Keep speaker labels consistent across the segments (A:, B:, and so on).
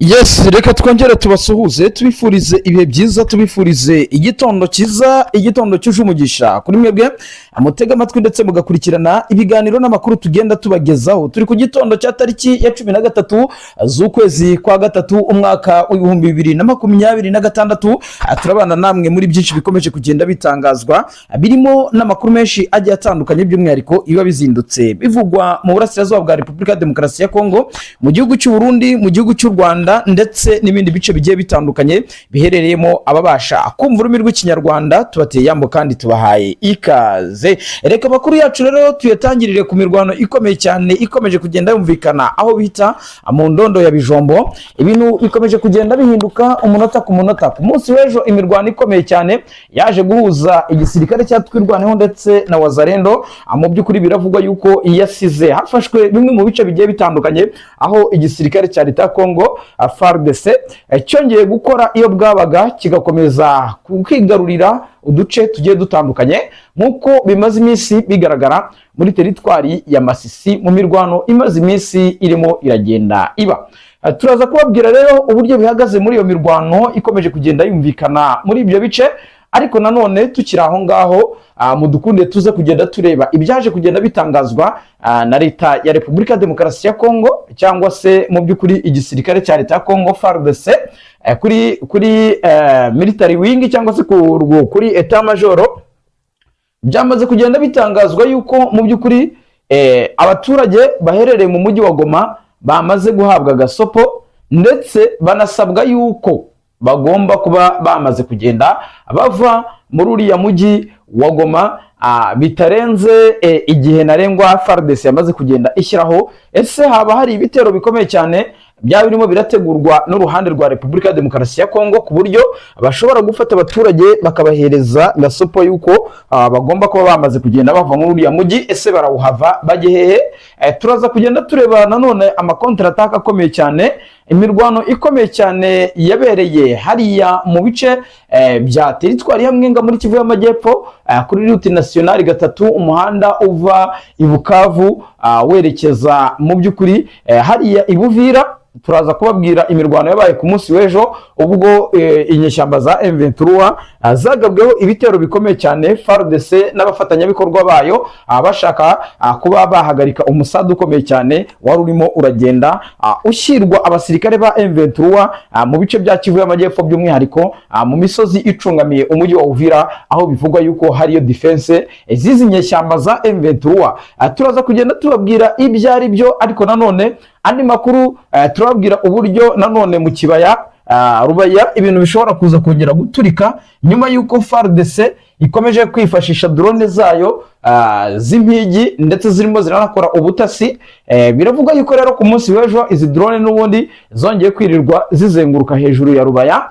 A: Yes, reka twongere tubasuhuze, tubifurize ibihe byiza, tubifurize igitondo cyiza, igitondo cyuje umugisha kuri mwebwe mutega amatwi ndetse mugakurikirana ibiganiro n'amakuru tugenda tubagezaho. Turi ku gitondo cya tariki ya 13 z'ukwezi kwa gatatu, umwaka w'2026. Turabana namwe muri byinshi bikomeje kugenda bitangazwa, birimo n'amakuru menshi agiye atandukanye, by'umwihariko ibiba bizindutse bivugwa mu burasirazuba bwa Repubulika ya Demokarasi ya Kongo, mu gihugu cy'u Burundi, mu gihugu cy'u Rwanda ndetse n'ibindi bice bigiye bitandukanye biherereyemo ababasha kumva ururimi rw'Ikinyarwanda. Tubateye yambo kandi tubahaye ikaze. Reka amakuru yacu rero tuyatangirire ku mirwano ikomeye cyane ikomeje kugenda yumvikana aho bita mu ndondo ya Bijombo. Ibintu bikomeje kugenda bihinduka umunota ku munota. Ku munsi w'ejo imirwano ikomeye cyane yaje guhuza igisirikare cya Twirwaneho ndetse na Wazalendo. Mu by'ukuri biravugwa yuko yasize hafashwe bimwe mu bice bigiye bitandukanye, aho igisirikare cya leta ya Kongo, FARDC, cyongeye gukora iyo bwabaga, kigakomeza kwigarurira uduce tugiye dutandukanye, nk'uko bimaze iminsi bigaragara muri teritwari ya Masisi mu mirwano imaze iminsi irimo iragenda iba. Turaza kubabwira rero uburyo bihagaze muri iyo mirwano ikomeje kugenda yumvikana muri ibyo bice. Ariko nanone tukiri aho ngaho, mudukunde tuze kugenda tureba ibyaje kugenda bitangazwa na leta ya Repubulika ya Demokarasi ya Kongo, cyangwa se mu by'ukuri igisirikare cya leta ya Kongo, FARDC, kuri military wing cyangwa se kuri état major. Byamaze kugenda bitangazwa yuko mu by'ukuri abaturage baherereye mu mujyi wa Goma bamaze guhabwa gasopo, ndetse banasabwa yuko bagomba kuba bamaze kugenda bava muri uriya mujyi wa Goma bitarenze igihe ntarengwa FARDC yamaze kugenda ishyiraho. Ese haba hari ibitero bikomeye cyane byaba birimo birategurwa n'uruhande rwa Repubulika ya Demokarasi ya Kongo, ku buryo bashobora gufata abaturage bakabahereza gasopo yuko bagomba kuba bamaze kugenda bava muri uriya mujyi? Ese barawuhava bajye hehe? Turaza kugenda tureba nanone ama contre-attaque akomeye cyane, imirwano ikomeye cyane yabereye hariya mu bice bya teritwari ya Mwenga muri Kivu y'Amajyepfo, kuri route nationale 3, umuhanda uva i Bukavu werekeza mu by'ukuri hariya i Buvira. Turaza kubabwira imirwano yabaye ku munsi w'ejo, ubwo inyeshyamba za M23 zagabweho ibitero bikomeye cyane, FARDC n'abafatanyabikorwa bayo bashaka kuba bahagarika umusada ukomeye cyane wari urimo uragenda ushyirwa abasirikare ba M23 mu bice bya Kivu y'Amajyepfo, by'umwihariko mu misozi icungamiye umujyi wa Uvira, aho bivugwa yuko hariyo defense zizi nyeshyamba za M23. Turaza kugenda tubabwira ibyo ari byo. Ariko nanone andi makuru, turababwira uburyo nanone mu kibaya Rubaya ibintu bishobora kuza kongera guturika, nyuma y'uko FARDC ikomeje kwifashisha drone zayo z'impigi, ndetse zirimo ziranakora ubutasi. Biravuga yuko rero ku munsi w'ejo izi drone n'ubundi zongeye kwirirwa zizenguruka hejuru ya Rubaya,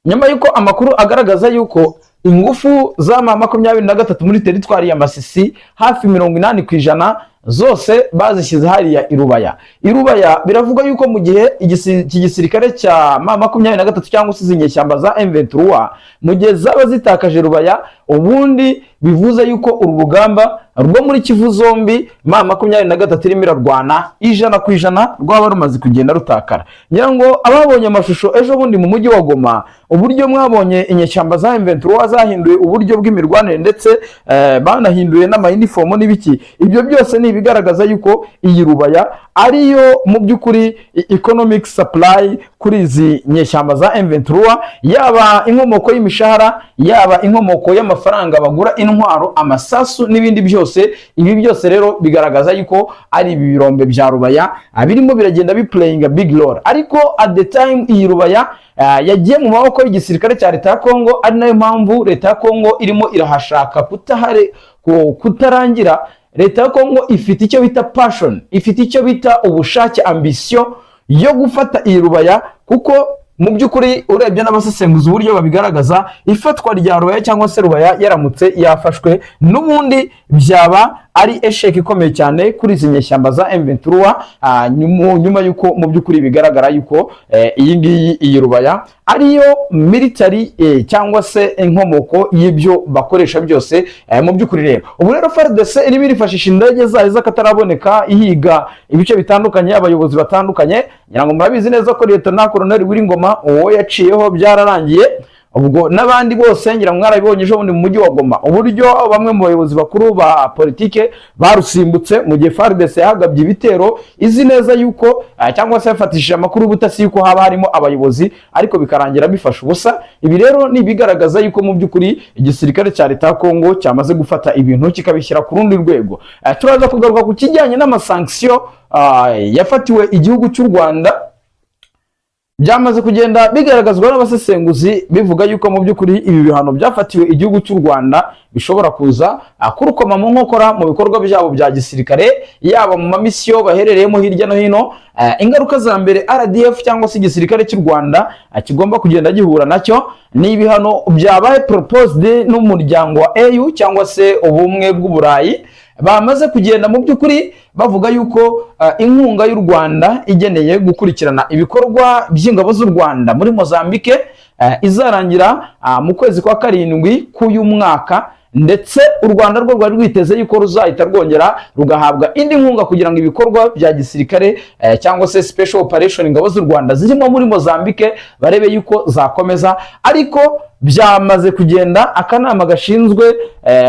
A: nyuma y'uko amakuru agaragaza yuko ingufu za M23 muri teritwari ya Masisi hafi 80% zose bazishyize hariya i Rubaya. I Rubaya biravugwa yuko mu gihe iki gisirikare cya M23 cyangwa se izi nyeshyamba za M23 mu gihe zaba zitakaje Rubaya, ubundi bivuze yuko uru rugamba rwo muri Kivu zombi M23 irimo irarwana 100% rwaba rumaze kugenda rutakara. Ngira ngo ababonye amashusho ejo bundi mu mujyi wa Goma, uburyo mwabonye inyeshyamba za M23 zahinduye uburyo bw'imirwanire, ndetse banahinduye n'amayinifomo n'ibiki, ibyo byose ni ibigaragaza yuko iyi Rubaya ariyo mu by'ukuri economic supply kuri izi nyeshyamba za M23, yaba inkomoko y'imishahara, yaba inkomoko y'amafaranga bagura intwaro, amasasu n'ibindi byose. Ibi byose rero bigaragaza yuko ari ibi birombe bya Rubaya birimo biragenda biplayinga big role. Ariko at the time iyi Rubaya yagiye mu maboko y'igisirikare cya leta ya Kongo, ari nayo mpamvu leta ya Kongo irimo irahashaka kutahare kutarangira. Leta ya Kongo ifite icyo bita passion, ifite icyo bita ubushake, ambition yo gufata iyi Rubaya, kuko mu by'ukuri urebye n'abasesenguzi uburyo babigaragaza, ifatwa rya Rubaya cyangwa se Rubaya yaramutse yafashwe n'ubundi byaba ari échec ikomeye cyane kuri izi nyeshyamba za M23, nyuma yuko mu by'ukuri bigaragara yuko iyi ngiyi, iyi Rubaya, ariyo military cyangwa se inkomoko y'ibyo bakoresha byose. Mu by'ukuri rero, ubu rero FARDC irimo irifashisha indege zayo z'akataraboneka ihiga ibice bitandukanye, abayobozi batandukanye. Ngira ngo murabizi neza ko Lieutenant Colonel Willy uwo yaciyeho byararangiye. Ubwo n'abandi bose ngira ngo mwarabibonye ejo bundi mu mujyi wa Goma, uburyo bamwe mu bayobozi bakuru ba politike barusimbutse mu gihe FARDC yahagabye ibitero, izi neza yuko cyangwa se yafatishije amakuru y'ubutasi yuko haba harimo abayobozi, ariko bikarangira bifashe ubusa. Ibi rero ni ibigaragaza yuko mu by'ukuri igisirikare cya leta ya Kongo cyamaze gufata ibintu kikabishyira ku rundi rwego. Turaza kugaruka ku kijyanye n'amasanction yafatiwe igihugu cy'u Rwanda. Byamaze kugenda bigaragazwa n'abasesenguzi, bivuga yuko mu by'ukuri ibi bihano byafatiwe igihugu cy'u Rwanda bishobora kuza kurukoma mu nkokora mu bikorwa byabo bya gisirikare, yaba mu mamission baherereyemo hirya no hino. Ingaruka za mbere RDF cyangwa se igisirikare cy'u Rwanda kigomba kugenda gihura nacyo ni ibihano byabaye proposed n'umuryango wa EU cyangwa se Ubumwe bw'Uburayi. Bamaze kugenda mu by'ukuri bavuga yuko inkunga y'u Rwanda igeneye gukurikirana ibikorwa by'ingabo z'u Rwanda muri Mozambique izarangira mu kwezi kwa karindwi k'uyu mwaka, ndetse u Rwanda rwo rwari rwiteze yuko ruzahita rwongera rugahabwa indi nkunga kugira ngo ibikorwa bya gisirikare cyangwa se special operation ingabo z'u Rwanda zirimo muri Mozambique barebe yuko zakomeza. Ariko byamaze kugenda, akanama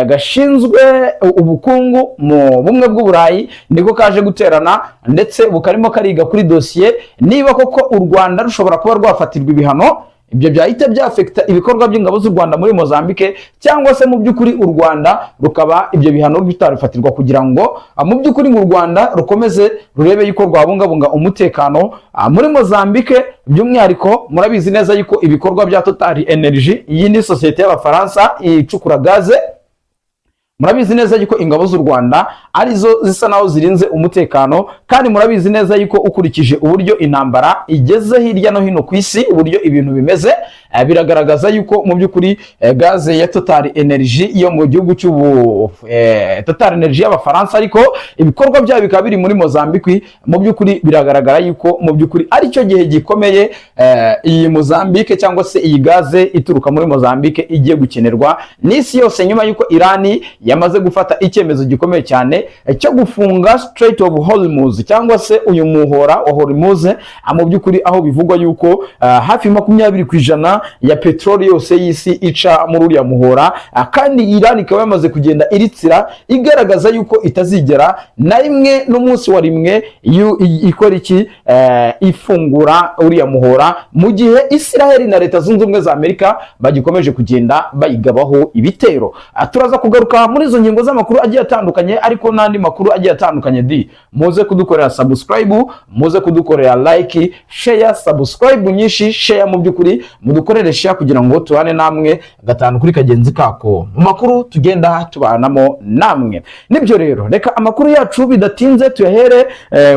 A: gashinzwe ubukungu mu Bumwe bw'Uburayi niko kaje guterana, ndetse bukarimo kariga kuri dosiye niba koko u Rwanda rushobora kuba rwafatirwa ibihano, ibyo byahita byaffecta ibikorwa by'ingabo z'u Rwanda muri Mozambique, cyangwa se mu by'ukuri u Rwanda rukaba ibyo bihano bitarufatirwa, kugira ngo mu by'ukuri ngo u Rwanda rukomeze rurebe yuko rwabungabunga umutekano muri Mozambique. By'umwihariko murabizi neza yuko ibikorwa bya Total Energy, iyi ni sosiyete y'Abafaransa icukura gaze, murabizi neza yuko ingabo z'u Rwanda arizo zisa naho zirinze umutekano. Kandi murabizi neza yuko ukurikije uburyo intambara igeze hirya no hino ku isi, uburyo ibintu bimeze, biragaragaza yuko mu by'ukuri gaze ya Total Energy yo mu gihugu cy'ubu Total Energy y'Abafaransa, ariko ibikorwa byayo bikaba biri muri Mozambique, mu by'ukuri biragaragara yuko mu by'ukuri aricyo gihe gikomeye iyi Mozambique cyangwa se iyi gaze ituruka muri Mozambique igiye gukenerwa n'isi yose, nyuma yuko Irani yamaze gufata icyemezo gikomeye cyane cyo gufunga Strait of Hormuz cyangwa se uyu muhora wa Hormuz. Mu by'ukuri aho bivugwa yuko hafi 20% ya peteroli yose y'isi ica muri uriya muhora, kandi Iran ikaba yamaze kugenda iritsira, igaragaza yuko itazigera na rimwe n'umunsi wa rimwe ikora iki, ifungura uriya muhora, mu gihe Israel na Leta Zunze Ubumwe za Amerika bagikomeje kugenda bayigabaho ibitero. Turaza kugaruka muri izo ngingo z'amakuru agiye atandukanye, ariko n'andi makuru agiye atandukanye. Di muze kudukorera subscribe, muze kudukorera like, share, subscribe nyinshi, share, mu by'ukuri mudukorere share kugira ngo tubane namwe gatanu kuri kagenzi kako mu makuru tugenda tubanamo namwe. Nibyo rero, reka amakuru yacu bidatinze tuyahere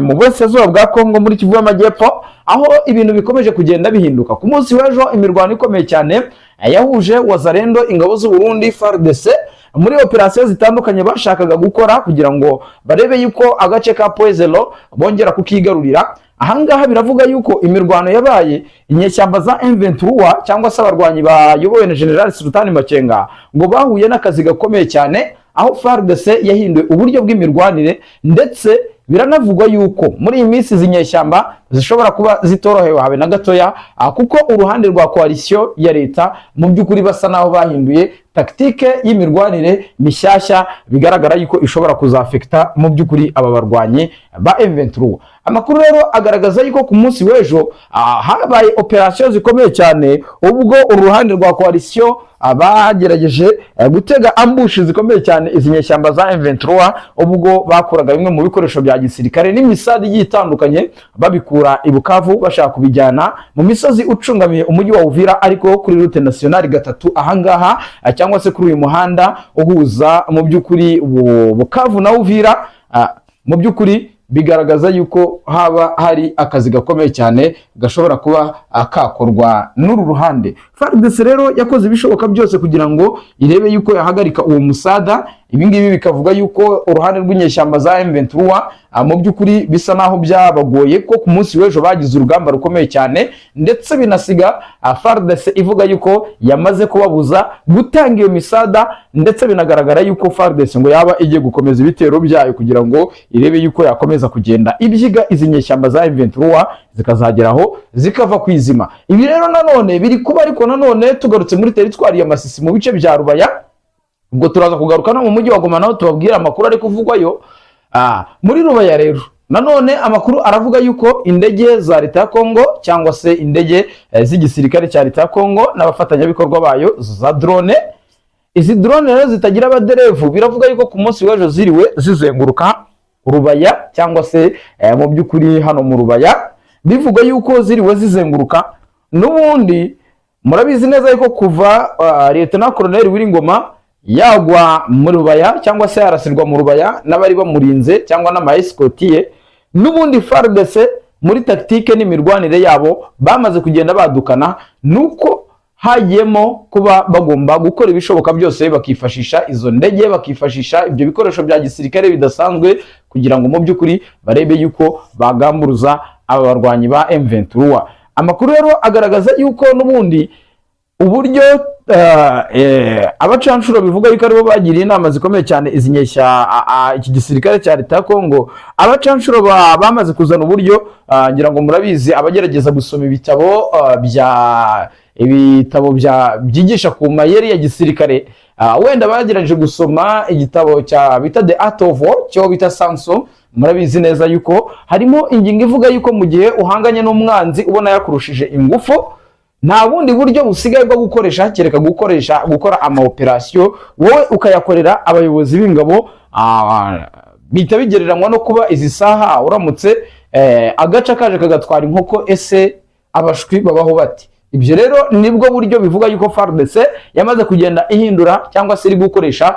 A: mu burasirazuba bwa Kongo, muri Kivu y'Amajyepfo, aho ibintu bikomeje kugenda bihinduka. Ku munsi w'ejo imirwano ikomeye cyane yahuje Wazalendo, ingabo z'u Burundi, FARDC, muri operasiyo zitandukanye bashakaga gukora kugira ngo barebe yuko agace ka Point Zéro bongera kukigarurira. Ahangaha biravuga yuko imirwano yabaye, inyeshyamba za M23 cyangwa se abarwanyi bayobowe na General Sultan Makenga ngo bahuye n'akazi gakomeye cyane, aho FARDC yahinduye uburyo bw'imirwanire. Ndetse biranavugwa yuko muri iyi minsi izi nyeshyamba zishobora kuba zitorohewe habe na gatoya, kuko uruhande rwa coalition ya leta mu by'ukuri basa naho bahinduye tactique y'imirwanire mishyashya, bigaragara yuko ishobora kuzaffecta mu by'ukuri aba barwanyi ba M23. Amakuru rero agaragaza yuko ku munsi w'ejo habaye operasiyo zikomeye cyane, ubwo uruhande rwa coalition bagerageje gutega ambush zikomeye cyane izi nyeshyamba za M23, ubwo bakuraga bimwe mu bikoresho bya gisirikare n'imisadi igiye itandukanye babikura i Bukavu bashaka kubijyana mu misozi ucungamiye umujyi wa Uvira, ariko kuri route nationale gatatu ahangaha, cyangwa se kuri uyu muhanda uhuza mu by'ukuri Bukavu na Uvira. Mu by'ukuri bigaragaza yuko haba hari akazi gakomeye cyane gashobora kuba kakorwa n'uru ruhande. FARDC rero yakoze ibishoboka byose kugira ngo irebe yuko yahagarika uwo musada. Ibi ngibi bikavuga yuko uruhande rw'inyeshyamba za M23 mu by'ukuri bisa naho byabagoye, ko ku munsi w'ejo bagize urugamba rukomeye cyane, ndetse binasiga FARDC ivuga yuko yamaze kubabuza gutanga iyo misada, ndetse binagaragara yuko FARDC ngo yaba igiye gukomeza ibitero byayo kugira ngo irebe yuko yakomeza kugenda ibyiga izi nyeshyamba za M23, zikazageraho zikava ku izima. Ibi rero nanone biri kuba, ariko nanone tugarutse muri teritwari ya Masisi, mu bice bya Rubaya, ubwo turaza kugaruka no mu mujyi wa Goma, naho tubabwira amakuru ari kuvugwayo. Muri Rubaya rero nanone amakuru aravuga yuko indege za leta ya Kongo, cyangwa se indege z'igisirikare cya leta ya Kongo n'abafatanyabikorwa bayo za drone, izi drone rero zitagira abaderevu, biravuga yuko ku munsi w'ejo ziriwe zizenguruka Rubaya, cyangwa se mu by'ukuri hano mu Rubaya bivuga yuko ziriwe zizenguruka. N'ubundi murabizi neza yuko kuva Lieutenant Colonel Willy Ngoma yagwa mu Rubaya, cyangwa se yarasirwa mu Rubaya n'abari bamurinze cyangwa n'ama escort ye, n'ubundi FARDC muri tactique n'imirwanire yabo bamaze kugenda badukana nuko hagiyemo kuba bagomba gukora ibishoboka byose, bakifashisha izo ndege, bakifashisha ibyo bikoresho bya gisirikare bidasanzwe, kugira ngo mu by'ukuri barebe yuko bagamburuza aba barwanyi ba M23. Amakuru rero agaragaza yuko n'ubundi uburyo abacanshuro bivuga yuko aribo bagiriye inama zikomeye cyane izi nyeshya iki gisirikare cya leta ya Kongo. Abacanshuro bamaze kuzana uburyo, ngira ngo murabizi, abagerageza gusoma ibitabo bya ibitabo bya byigisha ku mayeri ya gisirikare, wenda bagerageje gusoma igitabo cya bita The Art of War, cyo bita Sun Tzu, murabizi neza yuko harimo ingingo ivuga yuko mu gihe uhanganye n'umwanzi ubona yakurushije ingufu, nta bundi buryo busigaye bwo gukoresha kereka gukoresha gukora ama operasiyo, wowe ukayakorera abayobozi b'ingabo. Bihita bigereranywa no kuba izi saha uramutse agaca kaje kagatwara inkoko, ese abashwi babaho bati? Ibyo rero nibwo buryo bivuga yuko FARDC yamaze kugenda ihindura, cyangwa se iri gukoresha,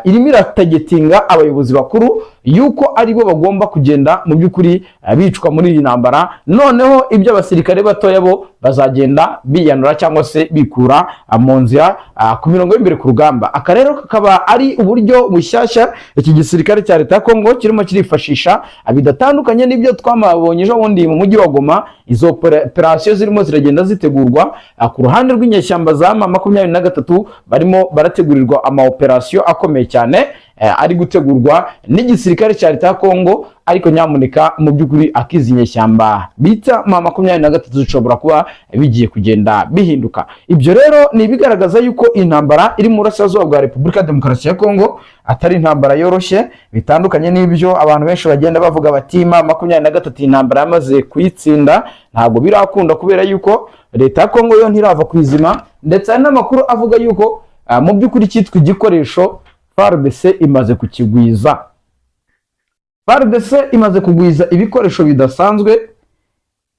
A: irimo iratargetinga abayobozi bakuru yuko aribo bagomba kugenda mu by'ukuri bicwa muri iyi ntambara, noneho ibyo abasirikare batoya bo bazagenda biyanura cyangwa se bikura mu nzira ku mirongo y'imbere ku rugamba. Aka rero kakaba ari uburyo bushyashya iki gisirikare cya leta ya Kongo kirimo kirifashisha, bidatandukanye n'ibyo twamabonye ejo bundi mu mujyi wa Goma. Izo operasiyo zirimo ziragenda zitegurwa ku ruhande rw'inyeshyamba za M23, barimo barategurirwa ama operasiyo akomeye cyane ari gutegurwa n'igisirikare cya leta ya Kongo. Ariko nyamuneka, mu by'ukuri akizi inyeshyamba bita M23 zishobora kuba bigiye kugenda bihinduka. Ibyo rero ni ibigaragaza yuko intambara iri mu burasirazuba bwa Repubulika ya Demokarasi ya Kongo atari intambara yoroshye, bitandukanye n'ibyo abantu benshi bagenda bavuga bati M23 intambara yamaze kuyitsinda. Ntabwo birakunda, kubera yuko leta ya Kongo yo ntirava ku izima, ndetse hari n'amakuru avuga yuko mu by'ukuri cyitwa igikoresho FARDC imaze kukigwiza. FARDC imaze kugwiza ibikoresho bidasanzwe,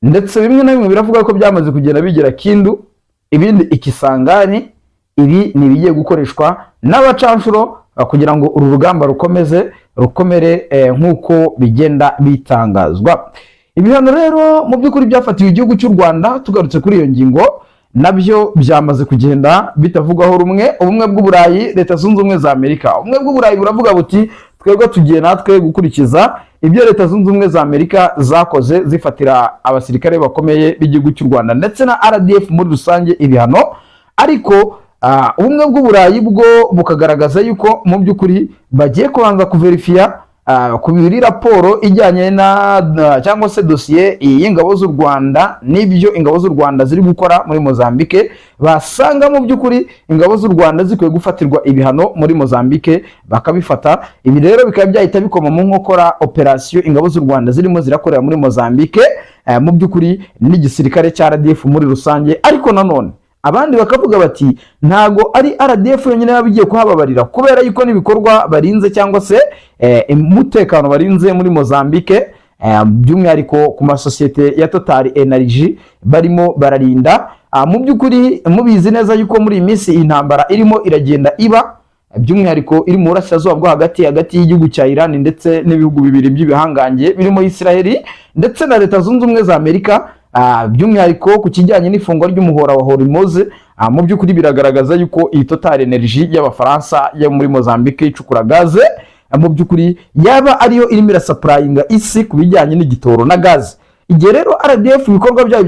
A: ndetse bimwe na bimwe biravuga ko byamaze kugenda bigera Kindu, ibindi Ikisangani. Ibi ni ibigiye gukoreshwa n'abacanshuro kugira ngo uru rugamba rukomeze rukomere nk'uko bigenda bitangazwa. Ibihano rero mu by'ukuri byafatiwe igihugu cy'u Rwanda, tugarutse kuri iyo ngingo, nabyo byamaze kugenda bitavugwaho rumwe. Ubumwe bw'Uburayi, Leta Zunze Ubumwe za Amerika, Ubumwe bw'Uburayi buravuga buti twebwe tugiye natwe gukurikiza ibyo Leta Zunze Ubumwe za Amerika zakoze, zifatira abasirikare bakomeye b'igihugu cy'u Rwanda ndetse na RDF muri rusange ibihano. Ariko Ubumwe bw'Uburayi bwo bukagaragaza yuko mu by'ukuri bagiye kubanza kuverifiya kuri raporo ijyanye na cyangwa se dosiye y'ingabo z'u Rwanda n'ibyo ingabo z'u Rwanda ziri gukora muri Mozambique, basanga mu by'ukuri ingabo z'u Rwanda zikwiye gufatirwa ibihano muri Mozambique, bakabifata. Ibi rero bikaba byahita bikoma mu nkokora operasiyo ingabo z'u Rwanda zirimo zirakorera muri Mozambique, mu by'ukuri n'igisirikare cya RDF muri rusange. Ariko nanone abandi bakavuga bati ntago ari RDF yonyine yaba igiye kuhababarira, kubera yuko n'ibikorwa barinze cyangwa se umutekano barinze muri Mozambique, by'umwihariko ku masosiyete ya Total Energy barimo bararinda. Mu by'ukuri mubizi neza yuko muri iyi minsi intambara irimo iragenda iba, by'umwihariko iri mu burasirazuba bwo hagati, hagati y'igihugu cya Iran ndetse n'ibihugu bibiri by'ibihangange birimo Israel ndetse na Leta Zunze Ubumwe za Amerika. By'umwihariko ku kijyanye n'ifungwa ry'umuhora wa Hormuz, mu by'ukuri biragaragaza yuko iyi Total Energy y'Abafaransa yo muri Mozambique icukura gaze, mu by'ukuri yaba ariyo irimo irasupplyinga isi ku bijyanye n'igitoro na gaze. Igihe rero RDF ibikorwa byayo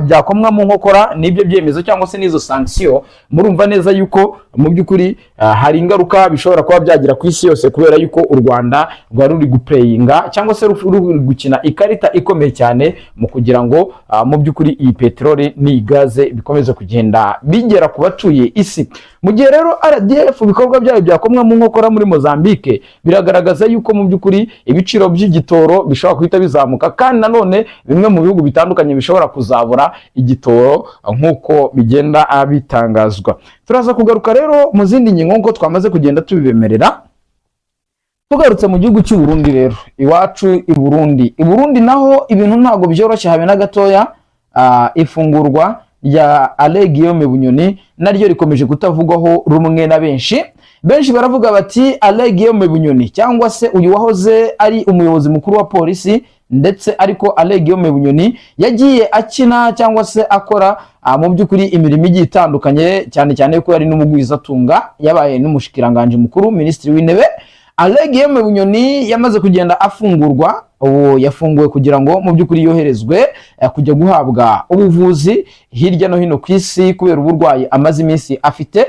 A: byakomwa mu nkokora n'ibyo byemezo cyangwa se n'izo sanction, murumva neza yuko mu by'ukuri hari ingaruka bishobora kuba byagira ku isi yose, kubera yuko u Rwanda rwari ruri guplayinga cyangwa se ruri gukina ikarita ikomeye cyane mu kugira ngo mu by'ukuri iyi peteroli n'iyi gaze bikomeze kugenda bigera ku batuye isi. Mu gihe rero RDF ibikorwa byayo byakomwa mu nkokora muri Mozambique, biragaragaza yuko mu by'ukuri ibiciro by'igitoro bishobora guhita bizamuka, kandi nanone bimwe mu bihugu bitandukanye bishobora kuzabura igitoro nk'uko bigenda bitangazwa. Turaza kugaruka rero mu zindi ngingo nk'uko twamaze kugenda tubibemerera. Tugarutse mu gihugu cy'u Burundi rero, iwacu i Burundi, i Burundi naho ibintu ntabwo byoroshye habe na gatoya. Ifungurwa rya Alain Guillaume Bunyoni naryo rikomeje kutavugwaho rumwe na benshi. Benshi baravuga bati Alain Guillaume Bunyoni, cyangwa se uyu wahoze ari umuyobozi mukuru wa polisi, ndetse ariko Alain Guillaume Bunyoni yagiye akina cyangwa se akora mu by'ukuri imirimo igiye itandukanye, cyane cyane ko yari n'umugwizatunga, yabaye n'umushikiranganje mukuru, minisitiri w'intebe. Alain Guillaume Bunyoni yamaze kugenda afungurwa. Ubu yafunguwe kugira ngo mu by'ukuri yoherezwe kujya guhabwa ubuvuzi hirya no hino ku isi kubera uburwayi amaze iminsi afite.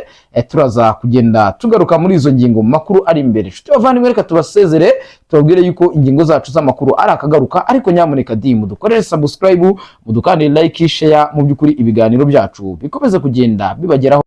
A: Turaza kugenda tugaruka muri izo ngingo mu makuru ari imbere. Inshuti bavandimwe, reka tubasezere, tubabwire yuko ingingo zacu z'amakuru ari akagaruka, ariko nyamuneka di mudukorere subscribe, mudukandire like, share, mu by'ukuri ibiganiro byacu bikomeze kugenda bibageraho.